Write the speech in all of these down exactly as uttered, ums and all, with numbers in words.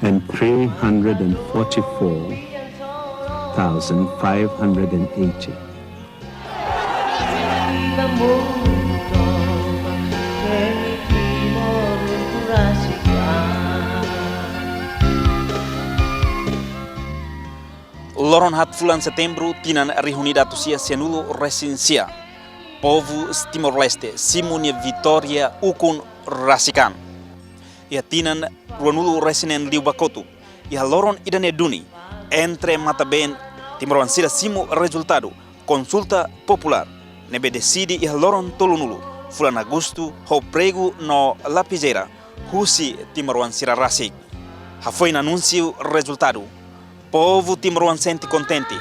And three hundred and forty-four thousand five hundred and eighty. Loron haat fulan Setembru, tinan rihun ida atus sia sianulu resin sia, povu Timor-Leste simu nia vitória ukun rasik an. Iha tinan ruanulu resin neen liu ba kotuk, iha loron ida-ne'e duni, entre matan-been, timoroan sira simu rezultadu konsulta populár ne'ebé deside iha loron tolunulu fulan Agostu, ho pregu no lapizeira, husi timoroan sira rasik. Hafoin anunsiu rezultadu, povu timoroan sente kontente,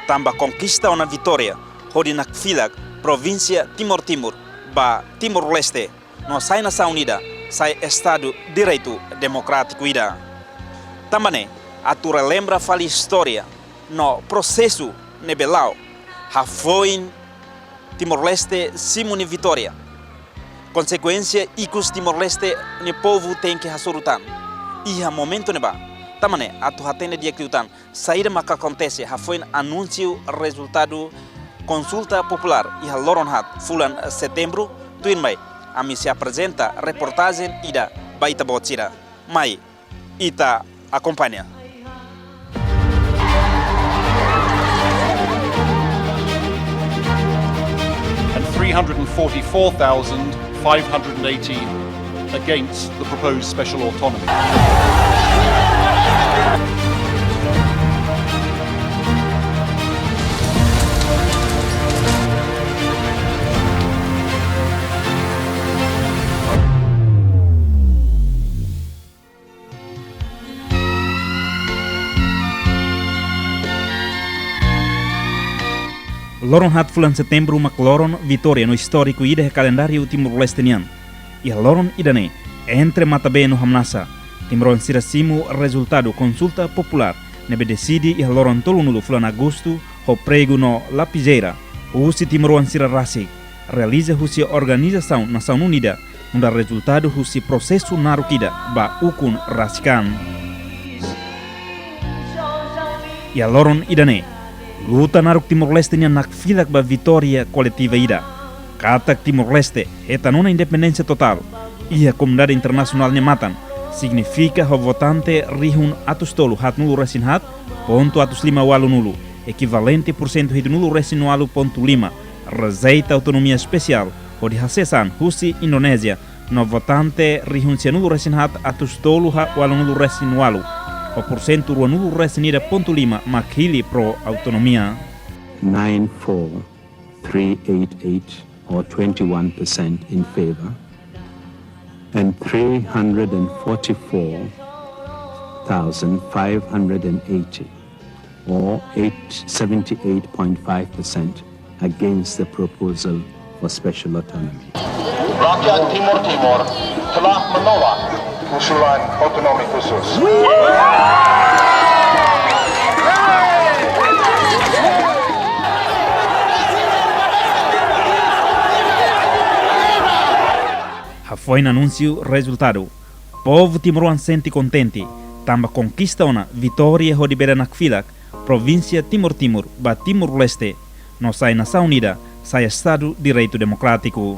tanba konkista ona vitória hodi nakfilak provínsia Timor Timur ba Timor-Leste, no sai nasaun ida, sai Estadu Direitu Demokrátiku ida. Tanba ne'e, atu relembra fali istória no prosesu ne'ebé la'o, hafoin Timor-Leste simu nia vitória, konsekuénsia ikus Timor-Leste nia povu tenke hasoru tan iha momentu ne'ebá. Tanba ne'e, atu hatene di'ak liután saida maka akontese hafoin anunsiu rezultadu konsulta populár iha loron haat fulan Setembru, tuirmai ami sei aprezenta reportajen ida ba ita-boot sira. Mai ita akompaña. And three hundred and forty-four thousand five hundred and eighty against the proposed special autonomy. Loron haat fulan Setembru mak loron vitória no istóriku ida iha kalendáriu Timor-Leste nian. Iha loron ida-ne'e, entre matan-been no hamnasa, timoroan sira simu rezultadu konsulta populár ne'ebé deside iha loron tolunulu fulan Agostu, ho pregu no lapizeira, husi timoroan sira rasik, realiza husi Organizasaun Nasaun Unida, nu'udar rezultadu husi prosesu naruk ida ba ukun rasik an. Iha loron ida-ne'e, luta naruk Timor-Leste nian nakfilak ba vitória koletiva ida. Katak Timor-Leste hetan ona independénsia totál, iha komunidade internasionál nia matan, signifika ho votante rihun atus tolu haatnulu resin haat pontu atus lima ualunulu, ekivalente pursentu hitunulu resin ualu pontu lima, rejeita autonomia espesiál hodi hasees an husi Indonézia, no votante rihun sianulu resin haat atus tolu haat ualunulu resin ualu, ho pursentu ruanulu resin ida pontu lima mak hili pro-autonomia. Nine four three eight eight, or twenty-one percent in favor, and three hundred and forty-four thousand five hundred and eighty, or eight, seventy-eight point five percent, against the proposal for special autonomy. Rakyat Timor Timur telah menolak usulan otonomi khusus. Hafoin anunsiu rezultadu, povu timoroan sente kontente, tanba konkista ona vitória hodi bele nakfilak provínsia Timor Timur ba Timor-Leste, no sai nasaun ida, sai Estadu Direitu Demokrátiku.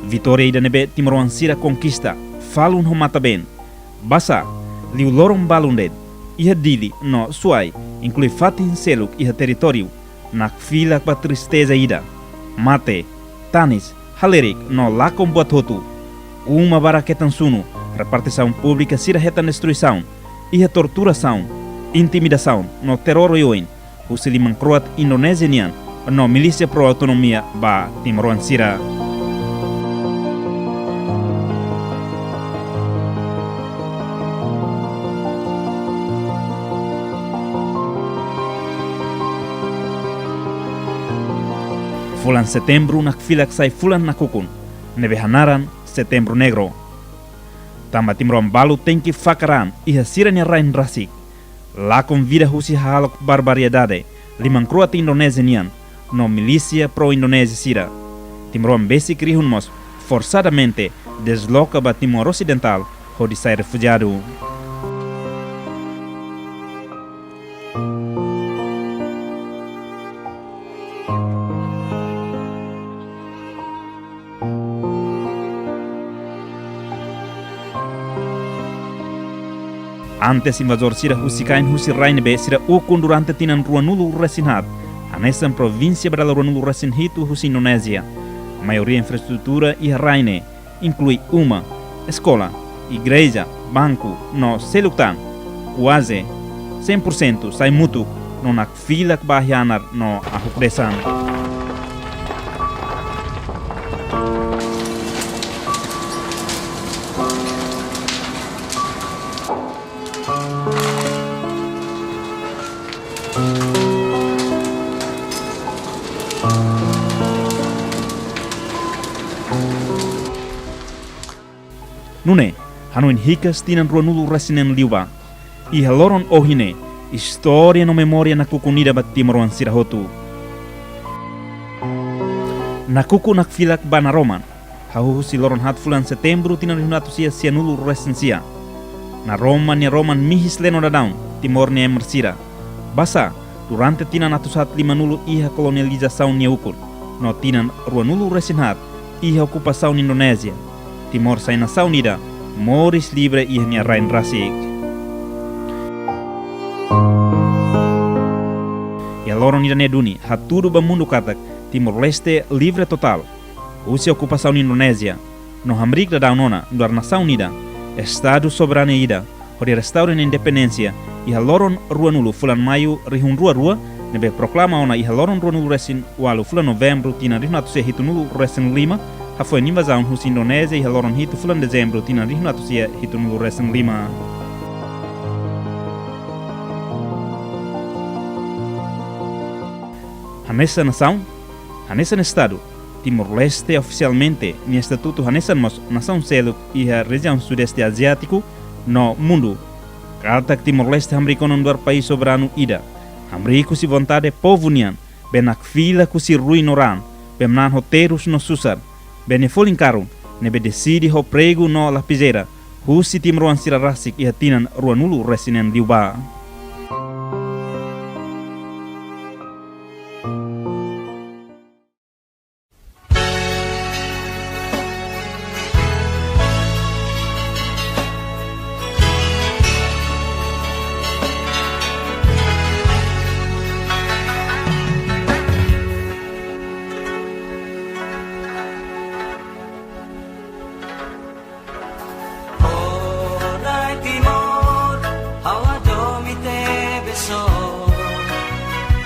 Vitória ida ne'ebé timoroan sira konkista, falun ho matan-been. Basá, liu loron balun de'it, iha Dili no Suai, inklui fatin seluk iha territóriu, nakfilak ba tristeza ida. Mate, tanis, halerik no lakon buat hotu. Uma barak hetan sunu, repartisaun públika sira hetan destruisaun, iha torturasaun, intimidasaun no terror oioin, husi liman kro'at Indonézia nian no milísia pro-autonomia ba timoroan sira. Fulan Setembru nakfilak sai fulan nakukun, ne'ebé hanaran Setembru Negro. Tanba timoroan balu tenke fakar an iha sira-nia rain rasik, lakon vida husi hahalok barbaridade, liman kro'at Indonézia nian, no milísia pro-Indonézia sira. Timoroan besik rihun mós forsadamente desloka ba Timor Osidentál hodi sai refujiadu. Antes invazór sira husik ain husi rai ne'ebé sira ukun durante tinan ruanulu resin haat, hanesan provínsia ba dala ruanulu resin hitu husi Indonézia. Maioria infraestrutura iha rai ne'e, inklui uma, eskola, igreja, banku, no seluk tan, kuaze cem por cento sai mutuk, no nakfilak ba hianar no ahukdesan. Nune'e, hanoin hikas tinan ruanulu resin neen liubá. Iha loron ohin ne'e, istória no memória nakukun ida ba timoroan sira hotu. Nakukun nakfilak ba naroman. Hahú husi loron haat fulan Setembru tinan rihun atus sia sianulu resin sia. Naroman nia roman mihis leno daudaun, Timor nia emar sira. Basá, durante tinan atus haat limanulu iha kolonializasaun nia ukun. No tinan ruanulu resin haat, iha okupasaun Indonézia. Timor sai nasaun ida, moris livre iha nia rain rasik. Iha loron ida-ne'e duni, hatudu ba mundu katak, Timor-Leste livre totál husi okupasaun Indonézia, no hamriik daudaun ona nu'udar nasaun ida, Estadu soberania ida, hodi restaura nia independénsia, iha loron ruanulu fulan Maiu rihun rua rua, ne'ebé proklama ona iha loron ruanulu resin ualu fulan Novembru tinan rihun atus sia hitunulu resin lima, hafoin invazaun husi Indonézia iha loron hitu fulan Dezembru tinan rihun atus sia hitunulu resin lima. Hanesan nasaun, hanesan Estadu, Timor-Leste ofisialmente nia estatutu hanesan mós nasaun seluk iha rejiaun Sudeste Aziátiku no mundu. Katak Timor-Leste hamriik ona nu'udar país soberanu ida, hamriik husi vontade povu nian, be nakfilak husi ruin no raan, be manán ho terus no susar, be nia folin karun, ne'ebé deside ho pregu no lapizeira, husi timoroan sira rasik iha tinan ruanulu resin neen liubá. Orai Timor, ha'u hadomi tebes ó.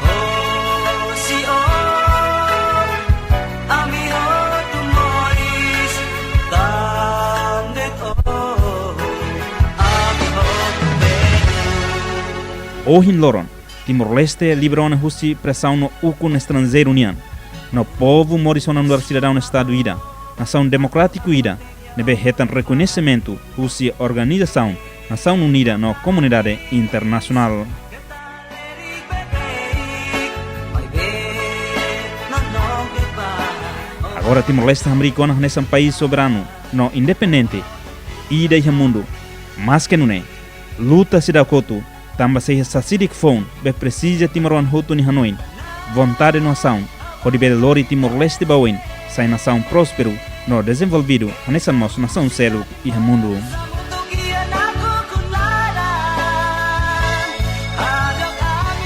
Hosi ó, ami hotu moris, tan de'it ó, ami hotu bele. Ohin loron, Timor-Leste livre ona husi presaun no ukun estranjeiru nian. No povu moris ona nu'udar sidadaun Estadu ida, nasaun demokrátiku ida, ne'ebé hetan rekoñesimentu husi organizasaun Nasaun Unida no komunidade internasionál. Agora Timor-Leste hamriik ona hanesan país soberanu no independente ida iha mundu. Maske nune'e, luta seidauk hotu, tanba sei iha sasidik foun, be presiza timoroan hotu nia hanoin, vontade no asaun, hodi bele lori Timor-Leste ba oin sai nasaun prósperu no dezenvolvidu, hanesan mós nasaun seluk iha mundu.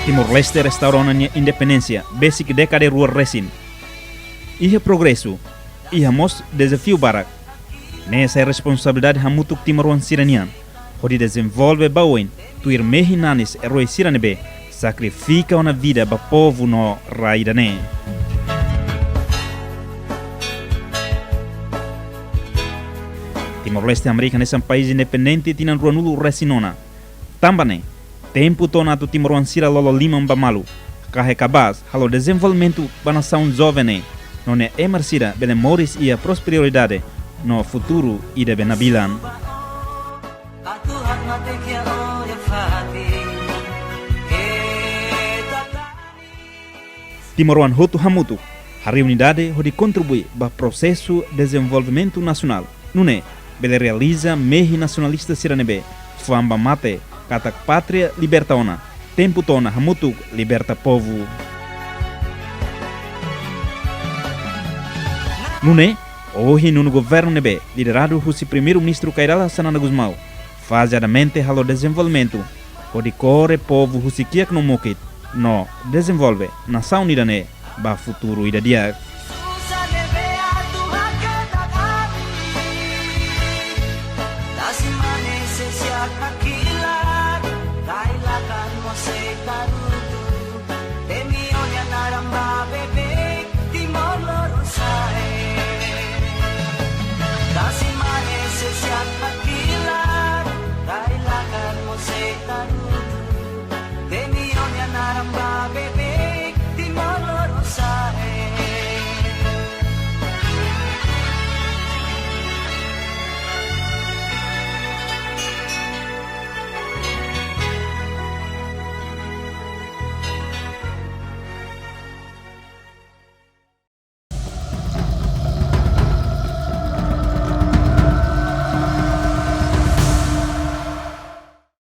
Timor-Leste restaura ona nia independénsia besik dékada rua resin. Iha progresu, iha mós dezafiu barak. Ne'e sai responsabilidade hamutuk timoroan sira-nian, hodi dezenvolve ba oin, tuir mehi-nanis erói sira ne'ebé sakrifika ona vida ba povu no rai ida-ne'e. Timor-Leste hamriik hanesan país independente tinan ruanulu resin ona. Tanba ne'e, tempu to'o ona atu timoroan sira lolo liman ba malu, kaer kabaas, halo dezenvolvimentu ba nasaun joven ne'e, no nia emar sira bele moris iha prosperidade no futuru ida be nabilan. Timoroan hotu hamutuk harii unidade hodi kontribui ba prosesu dezenvolvimentu nasionál. Nune'e bele realiza mehi nasionalista sira ne'ebé fa'an ba mate katak pátria liberta ona, tempu to'o ona hamutuk liberta povu. Nune'e ohin Nonu Governu ne'ebé lideradu husi Primeiru-Ministru Kay Rala Xanana Gusmão fazeadamente halo dezenvolvimentu hodi kore povu husi kiak no mukit no dezenvolve nasaun ida-ne'e ba futuru ida di'ak.